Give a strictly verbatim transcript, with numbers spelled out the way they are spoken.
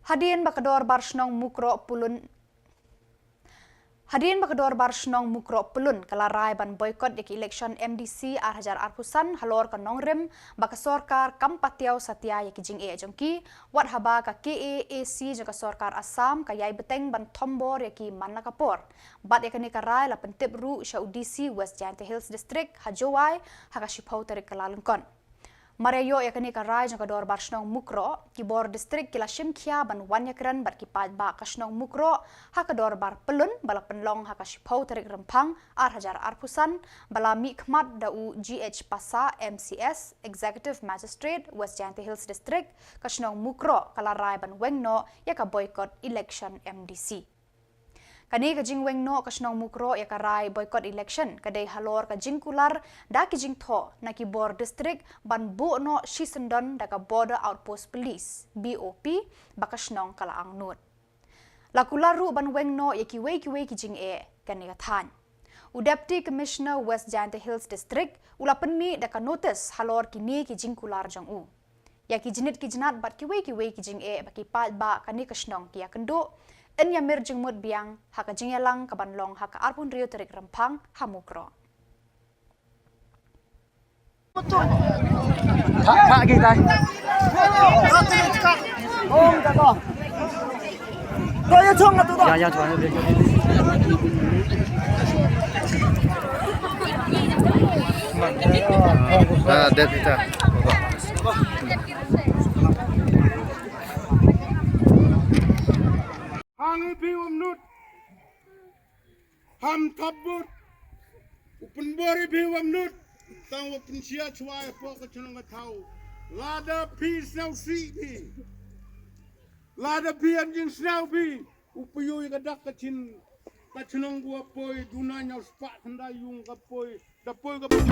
Hadien ba ka dorbar shnong Mukroh Pyllun Hadien ba ka dorbar shnong Mukroh Pyllun ka la rai ban boycott ïa ki election M D C ar hajar arphew san halor ka nongrim ba ka sorkar kam patiaw satia ïa ki jingeh jong ki, wat haba ka K A A C jong ka sorkar Assam ka ïai bteng ban thombor ïa ki man la ka por. Bad ïa kane ka rai la pyntip ruh sha u D C West Jaintia Hills District ha Jowai ha ka shiphew tarik Kyllalyngkot. Mar ïa ïoh ïa kane ka rai jong ka dorbar shnong Mukroh, ki bor district ki la shimkhia ban wan ïakren bad ki paidbah ka shnong Mukroh ha ka dorbar Pyllun ba la pynlong ha ka shiphew tarik Rymphang ar hajar arphew san, ba la mihkhmat da u G H Passah, M C S, Executive Magistrate, West Jaintia Hills District. Ka shnong Mukroh ka la rai ban weng noh ïa ka boycott election M D C. Kane ka jingweng noh ka shnong Mukroh ïa ka rai boycott election ka dei halor ka jingkular da ki jingthoh na ki bor district ban buh noh shisyndon da ka Border Outpost Police, B O P, ba ka shnong ka la angnud. La kular ruh ban weng noh ïa kiwei kiwei ki jingeh kane ka thaiñ. U Deputy Commissioner West Jaintia Hills District u la pynmih da ka notice halor kine ki jingkular jong u. Ïa ki jnit ki jnat bad kiwei kiwei ki jingeh ba ki paidbah kane ka shnong ki ïakynduh, yn ïamir jingmut biang ha ka jingïalang ka ban long ha ka arphew hynriew tarik Rymphang ha Mukroh. Hangne phi wam nut. Ham tabut. U pynbor i phi wam nut. Tang u pynshia chwa ïa pok ka chnong ka thaw. Lada phi sngewsih phi. Lada phi am jingsngew phi. U pyu ïa ka dak ka chin. Ka chnong ka wa poi duna ñiaw spah khyndai yung ka poi. Da poi ka poi.